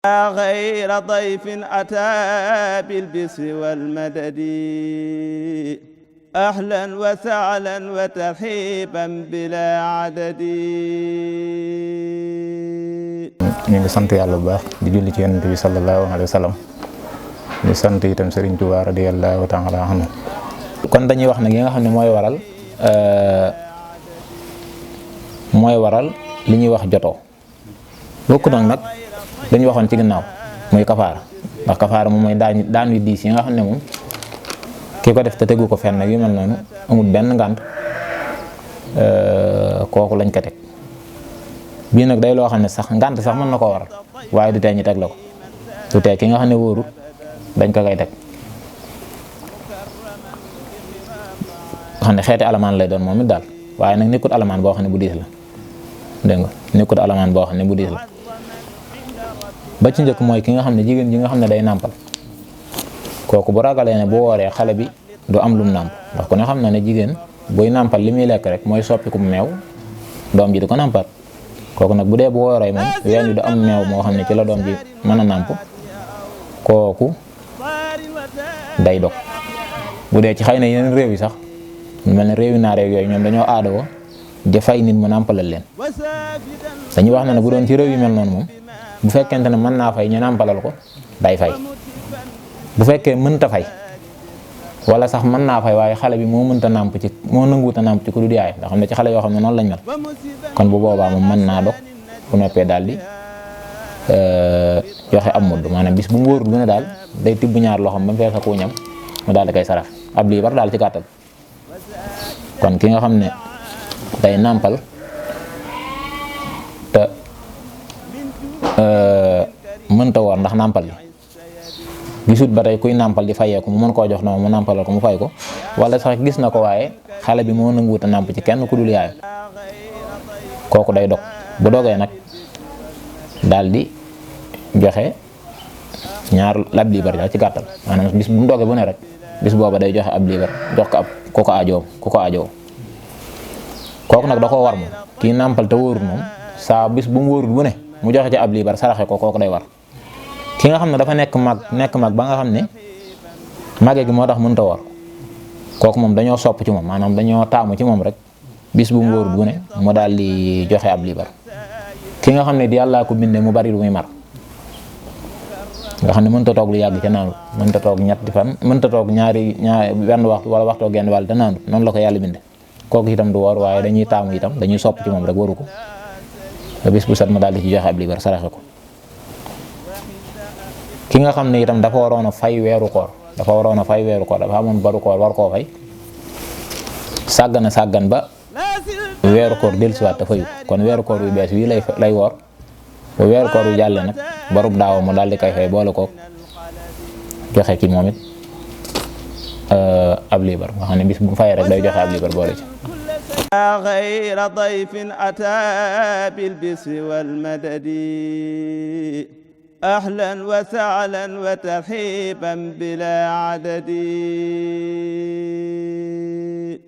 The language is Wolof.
غير ضيف أتى بالبسر والمدد أهلا وسهلا وترحيبا بلا عدد. ñu ngi sant yàlla bu baax di julli ci yonent bi sallallahu alayhi wa sallam di sant itam Serigne Touba radiyallahu ta'ala anhu. kon dañuy wax nag yi nga xam ne mooy waral li ñuy wax jotoo bokk nag dañu waxoon ci ginnaaw muy kafaara ndax kafaara moom mooy daan wi diis yi nga xam ne moom ki ko def te tegu ko fenn yu mel noonu amul benn ngànt kooku lañ ko teg. bii nag day loo xam ne sax ngànt sax mën na koo waral waaye du tee ñu teg la ko du tee ki nga xam ne wóorut dañ ko koy teg xam ne xeeti alamaan lay doon moom it daal waaye nag nekkut alamaan boo xam ne bu diis la dégg nga nekkut alamaan boo xam ne bu diis la. ba ci njëkk mooy ki nga xam ne jigéen ji nga xam ne day nàmpal kooku bu ragalee ne bu wooree xale bi du am lum nàmp ndax ku ne xam na ne jigéen buy nàmpal li muy lekk rek mooy soppiku meew doom ji di ko nàmpal kooku nag bu dee bu wooree moom ween wi du am meew moo xam ne ci la doom ji mën a nàmp kooku day dog. bu dee ci xëy na yeneen réew yi sax mel ne réew yi naar yooyu ñoom dañoo aadoo di fay nit mu nàmpalal leen dañuy wax ne bu doon ci réew yi mel noonu moom bu fekkente ne mën naa fay ñu nàmpalal ko day fay bu fekkee mënta fay wala sax mën naa fay waaye xale bi moo nanguwuta nàmp ci ku dul yaay nga xam ne ci xale yoo xam ne noonu lañ mel kon bu boobaa moom mën naa dog bu noppee daal di joxe am mudd maanaam bis bu mu wóorul bu ne daal day tibb ñaar loxoom ba mu fees ak ñam mu daal di koy sarax ab liibar daal ci gàttal. kon ki nga xam ne day nàmpal te mënta woor ndax nàmpal yi gisut ba tey kuy nàmpal di fayeeku mu mën koo jox noonu mu nàmpalal ko mu fay ko wala sax gis na ko waaye xale bi moo nanguwut a nàmp ci kenn ku dul yaay kooku day dog bu dogee nag daal di joxe ñaar ab liibar daal ci gàttal maanaam bis bu mu dogee bu ne rek bis booba day joxe ab liibar jox ko ab ku ko aajoo kooku nag da koo war moom kii nàmpal te wóorul moom saa bis bu mu wóorul bu ne mu joxe ci ab liibar saraxe ko kooku day war. ki nga xam ne dafa nekk mag ba nga xam ne màgge gi moo tax mënta woor kooku moom dañoo sopp ci moom maanaam dañoo taamu ci moom rek bis bu mu wóorul bu ne mu daal di joxe ab liibar. ki nga xam ne di yàllaa ko bindee mu bari lu muy mar nga xam ne mënta toog lu yàgg ca naanut mënta toog ñetti fan mënta toog benn waxtu wala waxtoo genn wàll te naanut noonu la ko yàlla bindee kooku itam du woor waaye dañuy taamu itam dañuy sopp ci moom rek waru ko bis bu set mu daal di ci joxe ab liibar saraxe ko. ki nga xam ne itam dafa waroon a fay weeru koor dafa amoon baru koor war koo fay sàggan ba weeru koor dellusiwaat te fayu kon weeru koor yu bees wii lay woor bu weeru koor yu jàlle nag barub daaw mu daal di koy fay boole ko joxe ci moom it ab liibar nga xam ne bis bu fayee rek day joxe ab liibar boole ci. غير ضيف أتى بالبسر والمدد أهلا وسهلا وترحيبا بلا عدد.